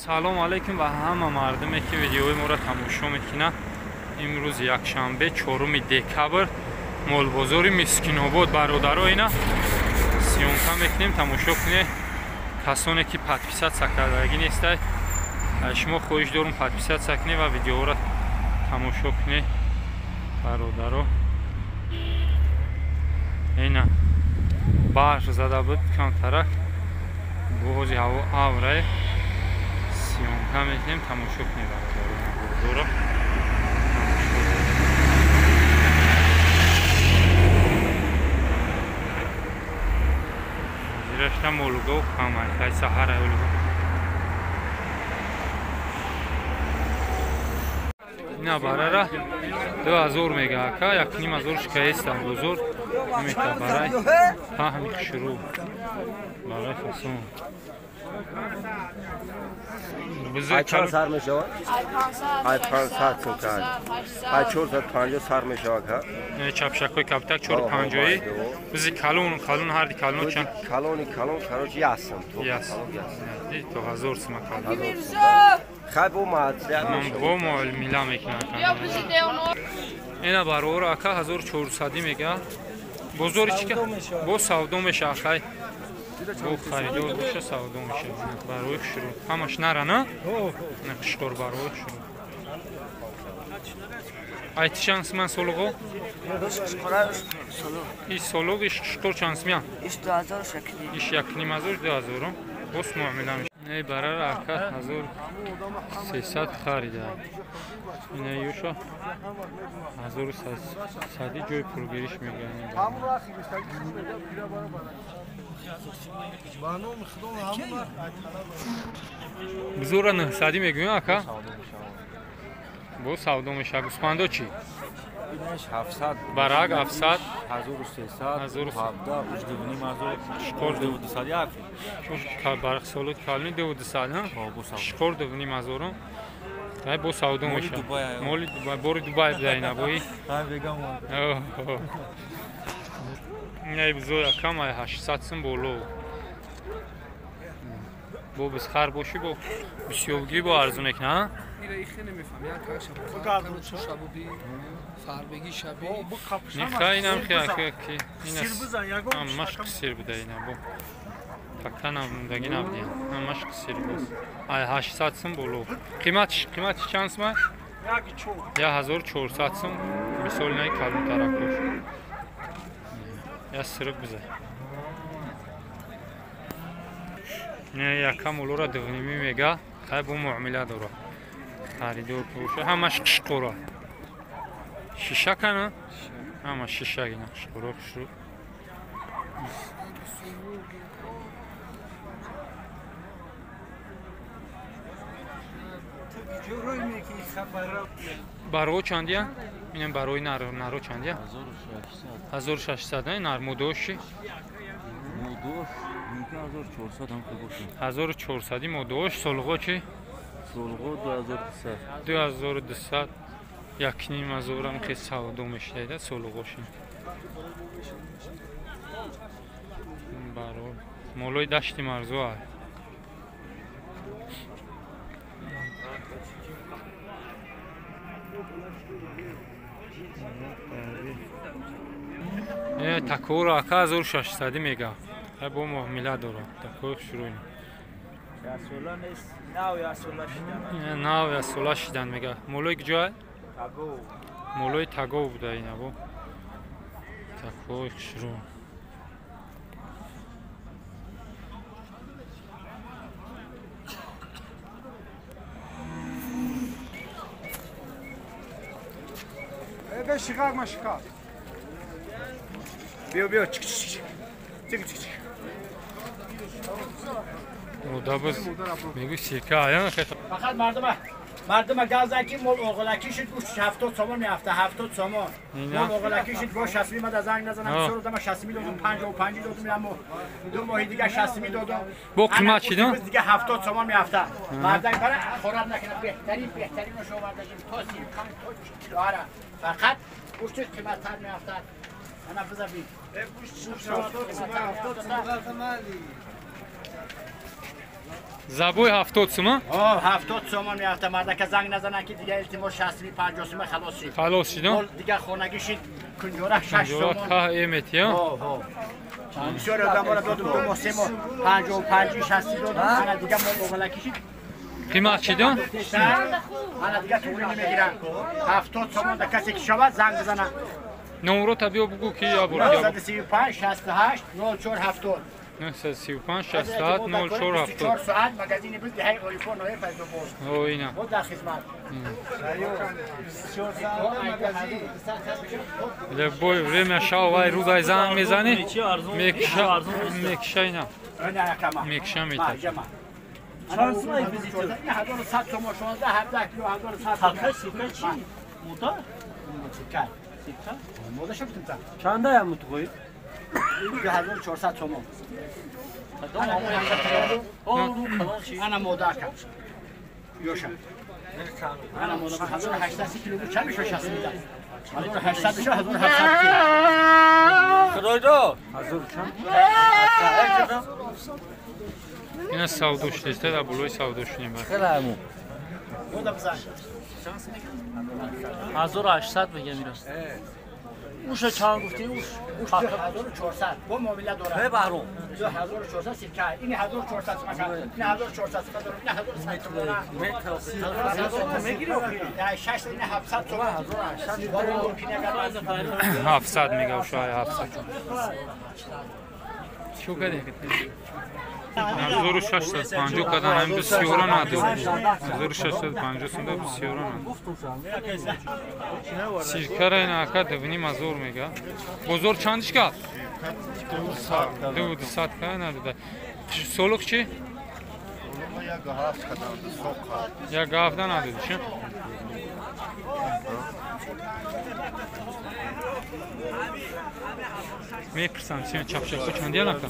Салом алейкум ба ҳама мардуме ки видеои моро тамошо мекунанд. Имрӯз якшанбе 4 декабр, молбозори Мискинобод. Бародаро, ина съёмка мекунем, тамошо кунед. Касоне ки подписаться кардагӣ нестай, шумо хоҳиш дорум подписаться кунед ва видеоро тамошо кунед. Бародаро, ина барф зада буд камтарак, бози ҳаво аврае. Съёмка мекунем, тамошо кунед бародаро. Зирашта молугов камай, хай саҳара олугов. Ина барара 2000 мега ака, 1500 шикаестам бозор. Мета барай паҳми хушрӯ. Барай фасон. Ай чанд сар мешавад? Ай 500 сум. Ай 450 сар мешавад ка? Чапшакҳои каптак 450. Бизи калон, калон ҳарди калон чанд? Калони калон, короче, ясм. Ясм. То 1000 сум калон. Хай бо маъзият мешавад. Бо муомила мекунад. Ина барора ака 1400 мега. Бозори чӣ? Бо савдо мешавад хай. Бо харидор боша савдо мешавад. Барои хушрӯ. Ҳамаш нара, на? На қишқор барои хушрӯ. Ай ти чанд суман солуғо? Иш солуғ, иш қишқор чанд сумян? Иш 2000 шакли. Иш 1500 2000. Боз муомила мешавад. Не барара ака 1300 харида. Ина юша 1300 ҷои пулгириш мегӯянд. Бузурра 900 мегӯянд ака? Бо савдо мешавад. Гӯсфандо чӣ? 700, барак 700, 1300, 17, 3500, шқор 2200. Барак солуд кални 2200, шқор 2500. Ай бо савдо мешавад. Моли Дубай, бори Дубай буда ина бои. Ина бузор акам ай 800 сум боло. Бо бисхар боши, бо бисёргӣ, бо арзун екна, Нихай инам хи ки ина ҳамаш қисир буда ина бо. Такта намундаги набудия. Ҳамаш қисир боз. Ай 800 сум боло. Қиматш, қиматш чанд сум? 1400 сум. Мисол инаи калонтаракош. Я сириб биза. Не яка молора 2.5 мега. Хай бо муомила дора. Харидор боша. Ҳамаш қишқора. Шиша кана? Ҳама шиша гина қишқора хушрӯ. Баро чандия? Инам барои нар, наро чандия? 1600. Нар мудоши? Мудош мумкин 1400 ҳам бошад. 1400 мудош, солғо чӣ? Солғо 2200. 2200. 1500 ҳам ки савдо мешавад солғош. Баро молои дашти марзу. Такоро ака 1600 мега. Хай бо муомила дора. Тако шуруъ. Нав ясола шидан мега. Молои куҷоа? Молои Тагов буда ина бо. Такои шуруъ. Шикар ма шикар. Биё биё чик чик чик чик чик. Одабыз мегӯ сирка ая хета. Фақат мардум газаки мол оғлаки шуд гӯшт 70 сомон меафта 70 сомон. Мол оғлаки шуд бо 60 мада занг назанам 4 дама 60 додум 55 додум аммо ду моҳи дига 60 додум. Бо қимат шид? Дига 70 сомон меафта. Мардак бара хорат накунад беҳтарин беҳтаринро шумо овардагим то сирка то килоара. Фақат гӯшти қиматтар меафтад. Ана биза би. Гӯшт 70 сомон 70 сомон. Забой 70 сум? Ҳо, 70 сомон меафта. Мардака занг назанан ки дига илтимос 60 50 сум халос шид. Халос шид, ҳо? Дига хонагӣ шид, кунҷора 6 сомон. Ха эмети, ҳо? Ҳо, ҳо. Бисёр одамора додум, 2 моҳ, 3 моҳ, 55 60 додум. Ана дига мол оғалакӣ шид. Қимат чӣ дон? Ана дига туғри намегиранд. 70 сомон да касе ки шавад занг бизанад. Номрота биё бугӯ ки я бор. 935 68 04 70. 935 68 04 70. 4 соат магазини буд деҳаи Орифон ноҳияи Файзобод. О, ина. Мо дар хизмат. Любое время шав вай рӯзай занг мезанӣ, мекша, мекша ина. Мекша метад. Чанд сумай визитор? 1100 сомон, 16 17 кило 1100 сомон. Сирка чӣ? Мода? Сирка. Сирка? Мода шуд та. Чанда ям мутғои? 2400 сомон. Ана мода ака. Ёша. Ана мода 1800 кило чанд мешавад 60 мида? 1800 мешавад 1700 кило. Худойдо. 1000 чанд? Ина савдо шудеста дар болои савдо шудем. Хеле ҳамун. 1800 мегам ира. Уша чанд гуфтӣ? Уш 1400 бо муомила дорад. Бе баҳром. 2400 сирка. Ин 1400 сомон. Ин 1400 сомон дорам. Ин 1100 сомон. Мегири охири. 6 ин 700 сомон. 700 мега уша 700. Чӣ кардӣ? 1650 кардан ҳамин бисёра надод. 1650 сумда бисёра надод. Сиркара ина ака 2500 мега. Бозор чандиш кард? 200 ка надода. Солуқ чӣ? 1,7 надоди чӣ? Мепурсам сиён чапчапо чандиян ака?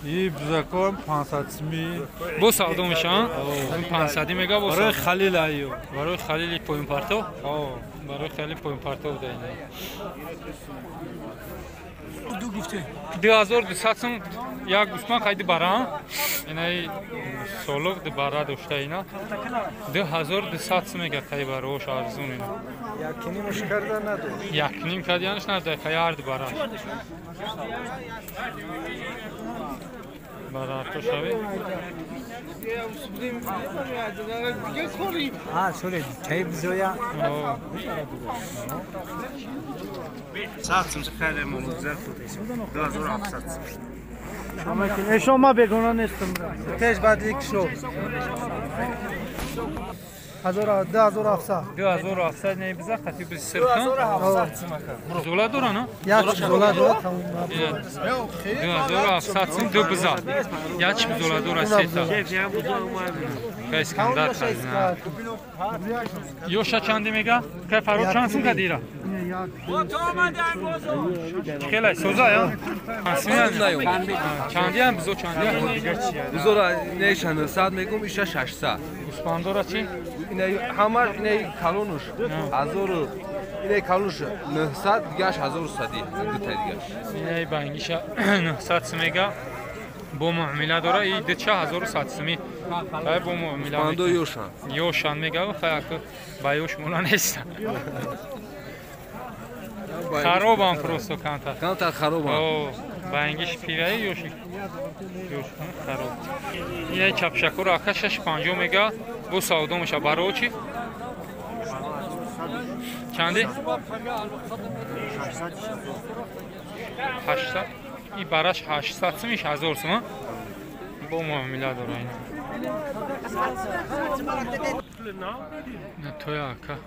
И бузакон 500 сми. Бо савдо мешаванд? 500 мега бо. Барои Халил айё. Барои Халили поёнпартов? Ҳо, барои Халил поёнпартов да ина. Ду гуфтӣ. 2200 сум як гӯсфанд қайди бара. Инаи солуқ ду бара дошта ина. 2200 сум мега қайди барош арзун ина. Якнимаш карда надод. Якним кардианаш надод, қай ҳар ду бара. Барато шавӣ. А, соли, чай бизоя. 100 сум хеле мулза 2700 сум. Ама шумо бегона нестам. Теш баъд як шо. 2700. 2700 не биза хати биз сирхан. 2700 сум. Зола дора на? Як зола дора тамом. 2700 сум ду биза. Як зола дора сета. Искандар хазина. Ёша чанди мега? Кай фаро чанд сум кадира? Хеле соза я? Чандиам бизо чандиам? Бизора не 900 мегум иша 600. Гӯсфандора чӣ? Ина ҳама ина калонуш 1000 ина калонуш 900 дигаш 1100 дута дигаш. Ина бангиша 900 сум мега. Бо муомила дора и 2100 суми. Хай бо муомила. Гӯсфандо ёшан. Ёшан мега хай аку ба ёш мула нест. Харобам просто камтар. Камтар харобам. О, бангиш пираи ёши. Ёш хароб. Ина чапшакур ака 650 мега бо савдо меша баро чӣ? Чанди? 800. И бараш 800 сум, 1000 сум. Бо муомила дора ина. На тоя ака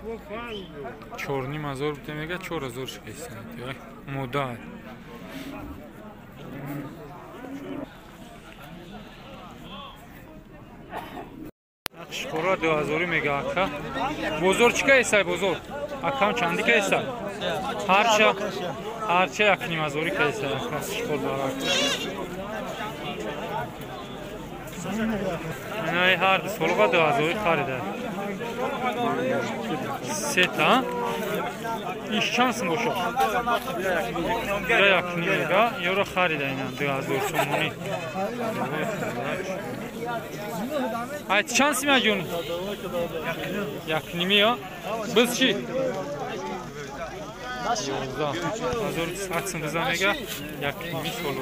4500 буда мега 4000 шикаста. Мода. Шкора 2000 мега ака. Бозор чӣ кайсай бозор? Акам чанди кайса? Ҳарча ҳарча 1500 кайса ака шкор барак. Инаи ҳар ду солға 2000 харида. Сета. Иш чанд сум бошад? Ира 1,5 мега. Ёро харида ина 2000 сомонӣ. Ай чанд сум ҷон? 1,5 я? Биз чӣ? 11 сум биза мега. 1,5 солу.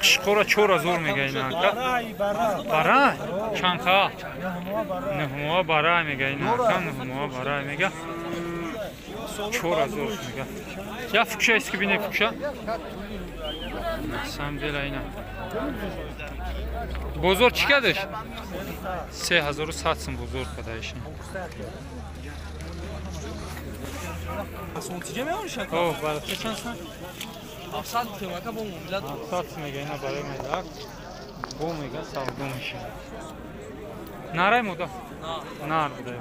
Қишқора 4000 мега ина ака. Барай? Чанд ха? 9 барай мега ина ака, 9 барай мега. 4000 мега. Я фукша иски бине фукша. На самом деле ина. Бозор чӣ кардаш? 3100 сум бозор кадаиш. О, барои чанд сум? 700 мега бо муомила дорад. 700 мега ина барои медак. Бо мега савдо мешавад. Нарай мода? Нар буда.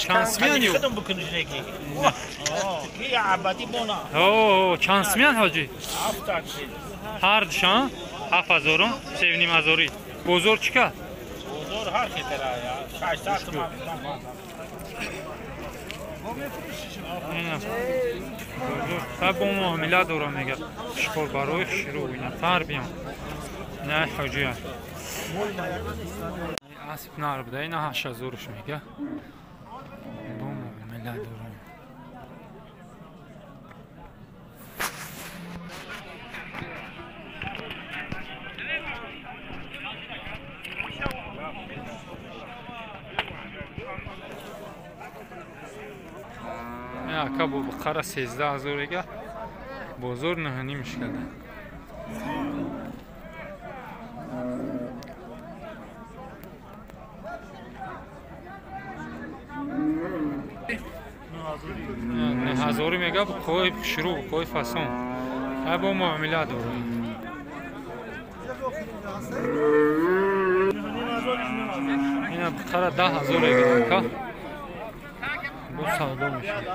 Чанд смян? Худам бикуниш неки. Ки абадӣ бона. О, чанд смян ҳоҷӣ? 7 Ҳар душан 7000, 7500. Бозор чӣ кард? Бозор ҳар хитара 600 сум. Бозор бо муомила дора мега. Шикор барои шурӯъ ина фар биям. Не ҳоҷия. Асп нар буда ина 8000 мега. Бо муомила дора. Ака бо бақара 13000 мега. Бозор 9,5 карда. 9000 мега қои шурӯъ, қои фасон. Ҳа бо муомила дора. Ина бақара 10000 мега ака. Бо савдо мешавад.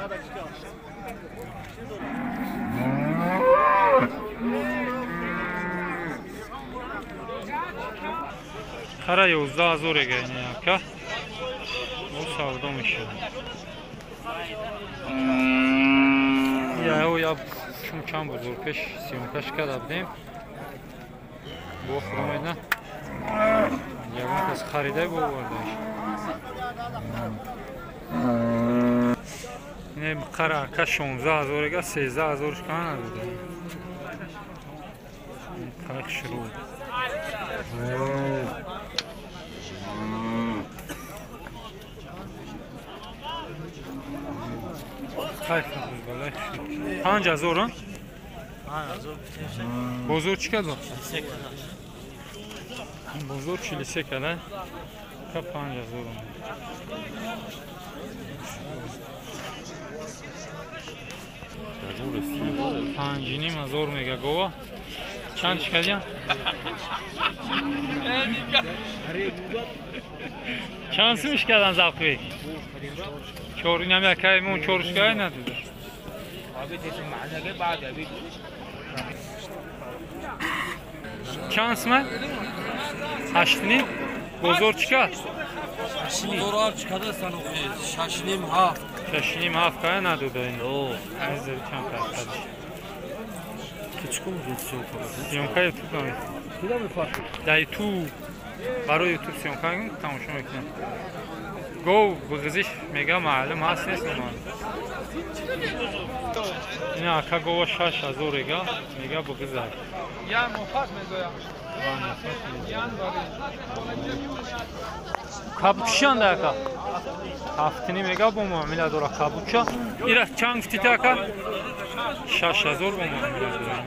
Хара 11000 мега ина ака. Бо савдо мешавад. Я чун чанд бузург пеш съёмкаш карда будем. Бо худо медона. Ягон кас харида бо овардааш. Не бақара ака 16000 мега, 13000 кана надода. Қайқ шурӯъ. Қайқ балай шурӯъ. 5000 5000. Бозор чӣ кард? Бозор 43 карда. Ка 5000. 5500 мега гова. Чанд чӣ кардиям? Чанд сумиш кардан завқи? Чор инам якаимон чорушкай надода. Чанд сума? 8,5. Бозор чӣ кард? Бозор чӣ карда санохи? 6,5 7. 6,5 7 кая надода ин. Азер чанд кард? Съёмка ютуб намед. Дар ютуб барои ютуб съёмка мекунем, тамошо мекунем. Гов буғизиш мега маълум ҳаст нест номаълум. Ина ака гова 6000 мега, мега буғизай. Я муфас мегӯям. Кабучшанда ака. 7,5 мега бо муомила дора кабуча. Ира чанд гуфтите ака? 6000 бо муомила дора.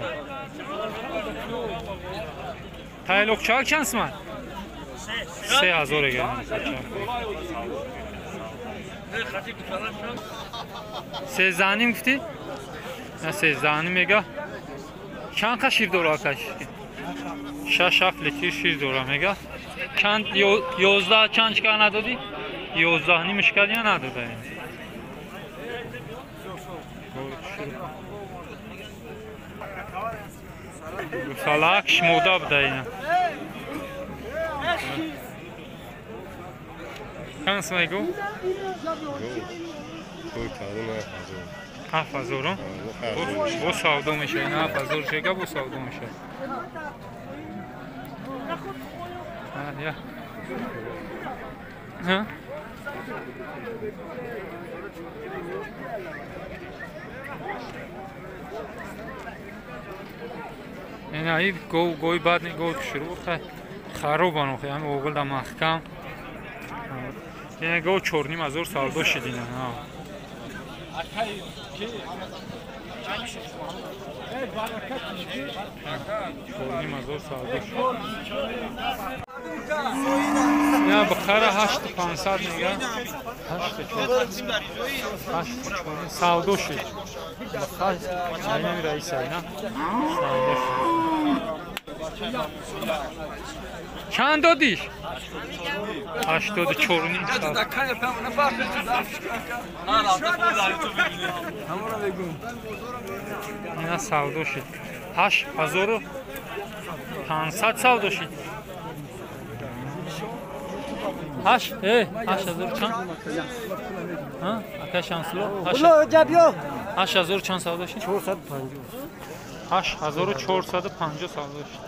Тайлоқчаак чанд суман? 3000 мега. 13,5 гуфтӣ? На 13,5 мега. Чанд қа шир дора ака? 6-7 литр шир дора мега. Чанд 11 чанд чикар надодӣ? 11,5 кард я надода? Гусалак шмода буда ина. Чанд сум мегӯ? 7000. Бо савдо мешавад. Ин 7000 шега бо савдо мешавад. Я. Ҳа? Ина ин гов гови бад не гов шурӯъ харобан охи ҳами оғил да маҳкам. Ина гов 4500 савдо шид ина. 4500 савдо шид. Я бухара 8500 мега. 84. Савдо шид. Бухара айнами раиса ина. Савдо шид. Чанд додиш? 84. Ина савдо шид. 8500 савдо шид. 8000 чанд? Ҳа? Ака Шамсулло? 8000 чанд савдо шид? 450. 8450 савдо шид.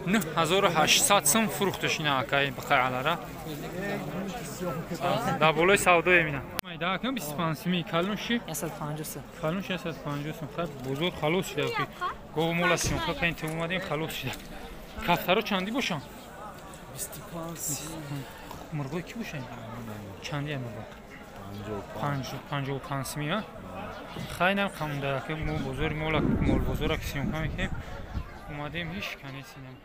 Не 1800 сум фурӯхташ ина акаи бақаралара. Дар болои савдоем ина. Майда акам 25 сими калон ши? 150 сум. Калон ши 150 сум. Хай бозор халос шуда ки. Гов мола сиёнка кайн ту омадем халос шуда. Кафтаро чанди бошан? 25. Мурғои ки бошан? Чанди мурғо? 55 сими а? Хай нам қамда ки мо бозори мола мол бозора ки сиёнка мекунем. Омадем ҳеч канесинам.